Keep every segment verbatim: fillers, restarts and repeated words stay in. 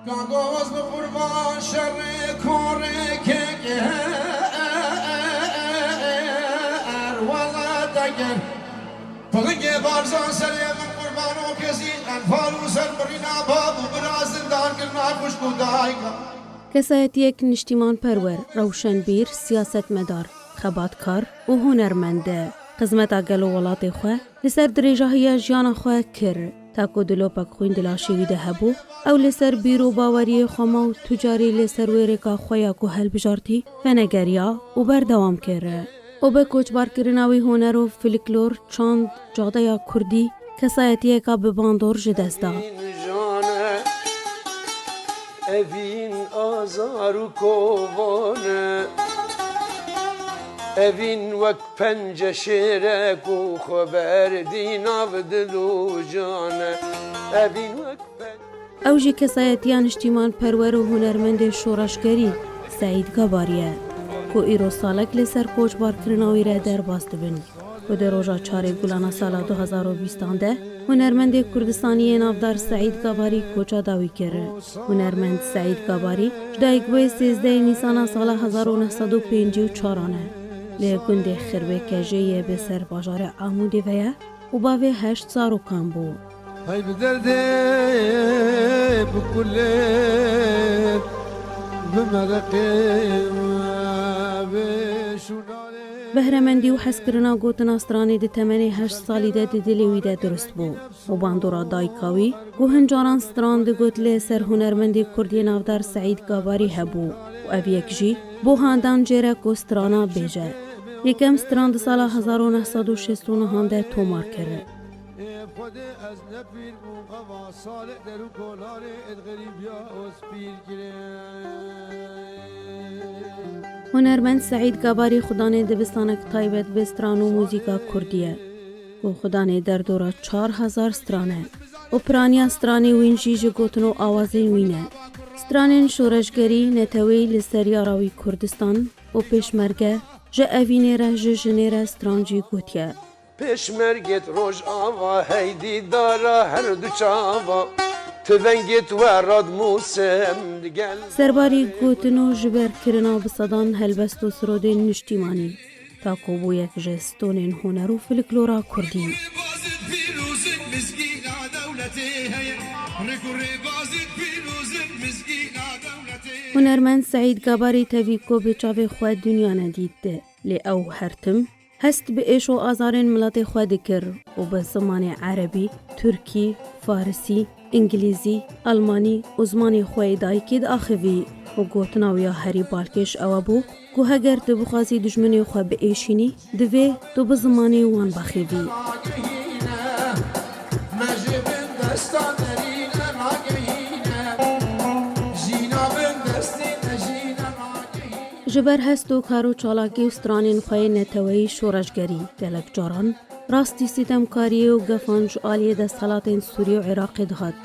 Gagoz bi qurban şerê korê kek er wala deger. Pilingê barzan serê min qurban o kesî enfal û ser birîna bab û bira zindan kirina xwişk û dayika. Kesayetiyek niştîmanperwer, rewşenbîr, siyasetmedar, xebatkar û hunermend e. Xizmeta gel û welatê xwe li ser dirêjahiya jiyana xwe kir. Ta ku dilopek xwîn di laşê wî de hebû, ew li ser bîr û baweriyê xwe ma û tu carî li ser wê rêka xwe ya ku hilbijartî venegeriya û berdewam kir. Û bi koçbarkirina wî huner û filiklor çand cadeya kurdî kesayetiyeka bi bandor ji dest da. Evîn azar û kovan e. Evîn wek pence şêre ku xwe berdî nav dil û can e. Evîn wek pen- Ew jî kesayetiya niştîmanperwer û hunermendê şoreşgerî Seîd Gabarî ye, ku îro salek li ser koçbarkirina wî re derbas dibin. Ku di roja çarê Gulana sala du hezar û bîstan de hunermendê Kurdistanî yê navdar Seîd Gabarî koça dawî kir. Hunermend Seîd Gabarî ji dayikbûyê sêzdehê Nîsana sala hezar û neh sed û pêncî û çaran e. Li gundê Xirbê Kejê yê bi ser bajarê Amûdê ve ye û bavê heşt zarokan bû. Hey bi derdê, bi kulê, bi mereqê, bi şûnarê. Behremendî û hezkirina gotina stranê di temenê heşt salî de di dilê wî de dirust bû û bandora dayika wî, ku hin caran stran digot, li ser hunermendê kurd yê navdar Seîd Gabarî hebû û ev yek jî bo handan jê re ku strana bêje. Yekem stran di sala hezar û neh sed û şêst û neh de tomar kir. Ê Xwedê ez ne pîr bûm, eva salê der û kolarê êd xerîbiya oz pîr kirê. Hunermend Seîd Gabarî xudanê dibistanek taybet bi stran û muzîka kurdî ye, ku xudanê derdora çar hezar stran e û piraniya stranê wîn jî ji gotin û awazên wî ne. Stranên şoreşgerî, neteweyî li ser yara wî Kurdistan û pêşmerge, ji evînê re ji jinê re stran jî gotiye. Pêşmergêt Rojava, heydî dara her du çava, tivengêt we radmûsim digel. Serbarî gotin û ji ber kirina bi sedan helbest û sirodên niştîmanî, ta ku bû yek ji stonên huner û filiklora kurdî. Hunermend Seîd Gabarî tevî ku bi çavê xwe dinya nedît, lê ew her tim hest bi êş û azarên miletê xwe dikir û bi zimanê erebî, tirkî, farisî, îngilîzî, almanî û zimanê xwe yê dayikê diaxivî û gotina wî ya herî balkêş ew bû ku heger tu bixwazî dijminê xwe biêşînî, divê tu bi zimanê wan bexivî. Ji ber hest û kar û çalakî û stranên xwe yê neteweyî şoreşgerî gelek caran rastî sîtemkariyê û gefan ji aliyê desthilatên Sûriyê û Iraqê dihat.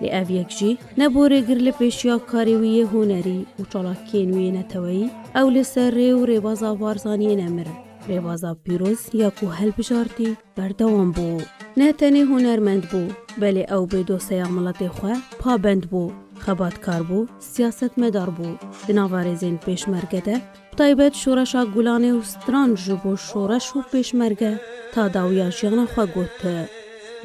Lê ev yek jî ne bo rêgir li pêşiya karê wî yê hunerî û çalakiyên wî yê neteweyî, ew li ser rê û rêbaza Barzaniyê nemir. Rêbaza pîroz ya ku hilbijartî berdewam bû. Ne tenê hunermend bû, belê ew bê doseya miletê xwe pabend bû, xebatkar bû, siyasetmedar bû. Di nava rêzên pêşmerge de, bi taybet şoreşa Gulanê û stran ji bo şoreş û pêşmerge ta dawiya jiyana xwe got.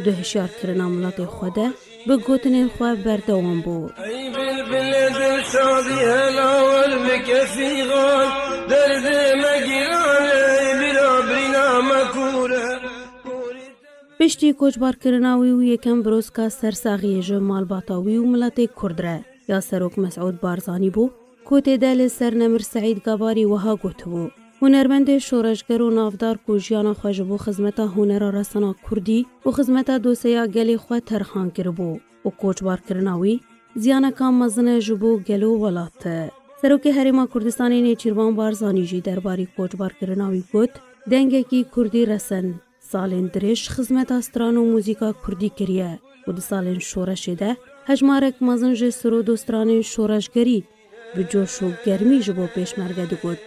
Di hişyarkirina miletê xwe de bi gotinên xwe berdewam bû. Ey bilbilê dilşadî hela wer bike fîxan, derdê me gîran e, ey bira birîna me kûr e. Piştî koçbarkirina wî û yekem birozka sersaxiyê ji malbata wî û miletê kurd re ya Serok Mesûd Barzanî bû, ku tê de li ser nemir Seîd Gabarî wiha gotibû, hunermendê şoreşger û navdar ku jiyana xwe ji bo xizmeta hunera resana kurdî û xizmeta doseya gelê xwe terxan kiribû û koçbarkirina wî ziyaneka mezin e ji bo gel û welat. Serokê Herêma Kurdistanê Nêçîrvan Barzanî jî derbarî koçbarkirina wî got, dengekî kurdî resen salên dirêj xizmeta stran û muzîka kurdî kiriye û di salên şoreşê de hejmarek mezin ji sirod û stranên şoreşgerî bi coş û germî ji bo pêşmerge digot.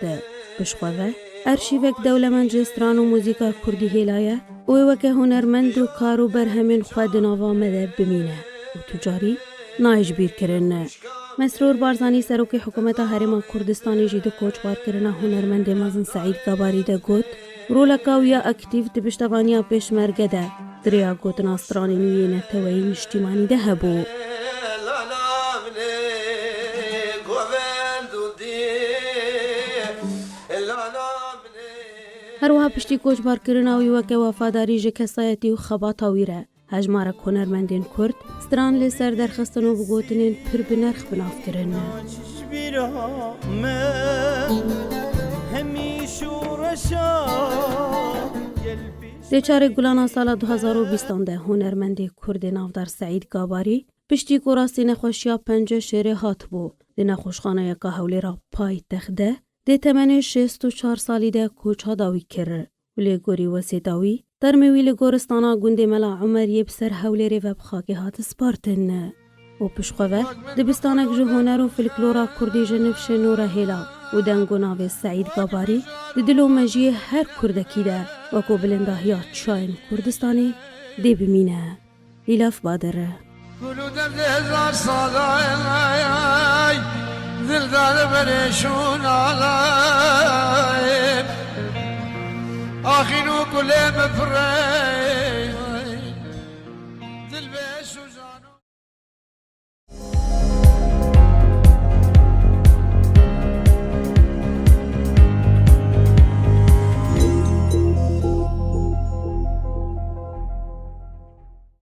Piştxwe ve erşîvek dewlemend ji stran û muzîka kurdî hêlaye û ê weke hunermend û kar û berhemên xwe di nava me de bimîne û tu carî nayê ji bîr kirin. Mesrûr Barzanî, serokê hikûmeta Herêma Kurdistanê jî di koçbarkirina hunermendê mezin Seîd Gabarî de got, roleka wî ya aktîf di piştevaniya Pêşmerge de di rêya gotina stranên wî yê neteweyî niştîmanî de hebû. Her wiha piştî koçbarkirina wî weke wefadarî ji kesayetî û xebata wî re, hejmarek hunermendên Kurd stran li ser derxistin û bi gotinên pir bi nerx bi nav kirin. Dê çarê Gulana sala du hezar û bîstan de hunermendê Kurdê navdar Seîd Gabarî, piştî ku rastî nexweşiya penceşêrê hatibû, di nexweşxaneyeka Hewlêra paytext de, dê temenê şêst û çar salî de koça dawî kir. Û lê gorî wesêta wî, termê wî li goristana gundê Mela Omer yê bi ser Hewlêrê ve bi xakê hat spartin. Û pişxwe ve dibistanek ji huner û folklora kurdî ji nifşê nû re hêla û deng û navê Seîd Gabarî di dil û mejiyê her kurdekî de wekû bilindahiya çiyayên Kurdistanê dê bimîne. Lîlaf Badir. Gul û derdê hezar salay, dildar berê şûnalay. Axîn û gulê min firê